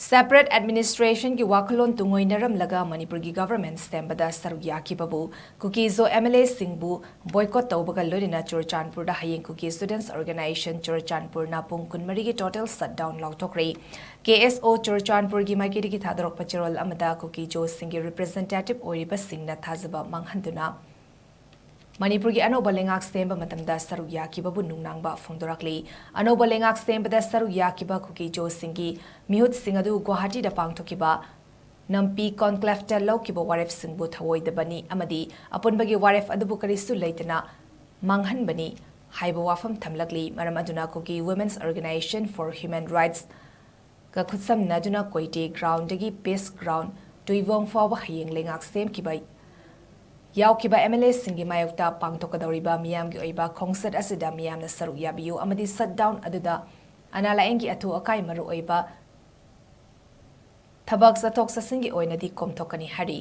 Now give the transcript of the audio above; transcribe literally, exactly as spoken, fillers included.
Separate administrationꯒꯤ ꯋꯥꯈꯜꯂꯣꯟ ꯇꯨꯡꯑꯣꯏꯅꯔꯝꯂꯒ ꯃꯅꯤꯄꯨꯔꯒꯤ government ꯁꯦꯝꯕꯗ ꯁꯔꯨꯛ ꯌꯥꯈꯤꯕꯕꯨ ꯀꯨꯀꯤ ꯖꯣ MLAꯁꯤꯡꯕꯨ boycott ꯇꯧꯕꯒ ꯂꯣꯏꯅꯅ ꯆꯨꯔꯆꯥꯟꯄꯨꯔꯗ ꯍꯌꯦꯡ ꯀꯨꯀꯤ students organization ꯆꯨꯔꯆꯥꯟꯄꯨꯔꯅ ꯄꯨꯡ ꯀꯨꯟꯃꯔꯤꯒꯤ total shutdown ꯂꯥꯎꯊꯣꯛꯈ꯭ꯔꯦ꯫ KSO ꯆꯨꯔꯆꯥꯟꯄꯨꯔꯒꯤ ꯃꯥꯏꯀꯩꯗꯒꯤ ꯊꯥꯗꯣꯔꯛꯄ ꯆꯦꯔꯣꯜ ꯑꯃꯗ ꯀꯨꯀꯤ ꯖꯣꯁꯤꯡꯒꯤ representative ꯑꯣꯏꯔꯤꯕꯁꯤꯡꯅ ꯊꯥꯖꯕ ꯃꯥꯡꯍꯟꯗꯨꯅ ꯃꯅꯤꯄꯨꯔꯒꯤ ꯑꯅꯧꯕ ꯂꯩꯉꯥꯛ ꯁꯦꯝꯕ ꯃꯇꯝꯗ ꯁꯔꯨꯛ ꯌꯥꯈꯤꯕꯕꯨ ꯅꯨꯡꯅꯥꯡꯕ ꯐꯣꯡꯗꯣꯔꯛꯂꯤ꯫ ꯑꯅꯧꯕ ꯂꯩꯉꯥꯛ ꯁꯦꯝꯕꯗ ꯁꯔꯨꯛ ꯌꯥꯈꯤꯕ ꯀꯨꯀꯤ ꯖꯣꯁꯤꯡꯒꯤ ꯃꯤꯍꯨꯠꯁꯤꯡ ꯑꯗꯨ ꯒꯨꯋꯥꯍꯥꯇꯤꯗ ꯄꯥꯡꯊꯣꯛꯈꯤꯕ ꯅꯝꯄꯤ conclaveꯇ ꯂꯧꯈꯤꯕ ꯋꯥꯔꯦꯞꯁꯤꯡꯕꯨ ꯊꯧꯑꯣꯏꯗꯕꯅꯤ ꯑꯃꯗꯤ ꯑꯄꯨꯟꯕꯒꯤ ꯋꯥꯔꯦꯞ ꯑꯗꯨꯕꯨ ꯀꯔꯤꯁꯨ ꯂꯩꯇꯅ ꯃꯥꯡꯍꯟꯕꯅꯤ ꯍꯥꯏꯕ ꯋꯥꯐꯝ ꯊꯝꯂꯛꯂꯤ꯫ ꯃꯔꯝ ꯑꯗꯨꯅ ꯀꯨꯀꯤ Women's Organization for Human Rights ꯒ ꯈꯨꯠꯁꯝꯅꯗꯨꯅ ꯀꯣꯏꯇꯦ groundꯗꯒꯤ Peace Ground ꯇꯨꯏꯕꯣꯡ ꯐꯥꯎꯕ ꯍꯌꯦꯡ ꯂꯩꯉꯥꯛ ꯁꯦꯝꯈꯤꯕ ꯌꯥꯎꯈꯤꯕ MLAꯁꯤꯡꯒꯤ ꯃꯥꯌꯣꯛꯇ ꯄꯥꯡꯊꯣꯛꯀꯗꯧꯔꯤꯕ ꯃꯤꯌꯥꯝꯒꯤ ꯑꯣꯏꯕ ꯈꯣꯡꯆꯠ ꯑꯁꯤꯗ ꯃꯤꯌꯥꯝꯅ ꯁꯔꯨꯛ ꯌꯥꯕꯤꯌꯨ ꯑꯃꯗꯤ shutdown ꯑꯗꯨꯗ ꯑꯅꯥ ꯂꯥꯌꯦꯡꯒꯤ ꯑꯊꯨ ꯑꯀꯥꯏ ꯃꯔꯨꯑꯣꯏꯕ ꯊꯕꯛ ꯆꯠꯊꯣꯛ ꯆꯠꯁꯤꯟꯒꯤ ꯑꯣꯏꯅꯗꯤ ꯀꯣꯝꯊꯣꯛꯀꯅꯤ ꯍꯥꯏꯔꯤ꯫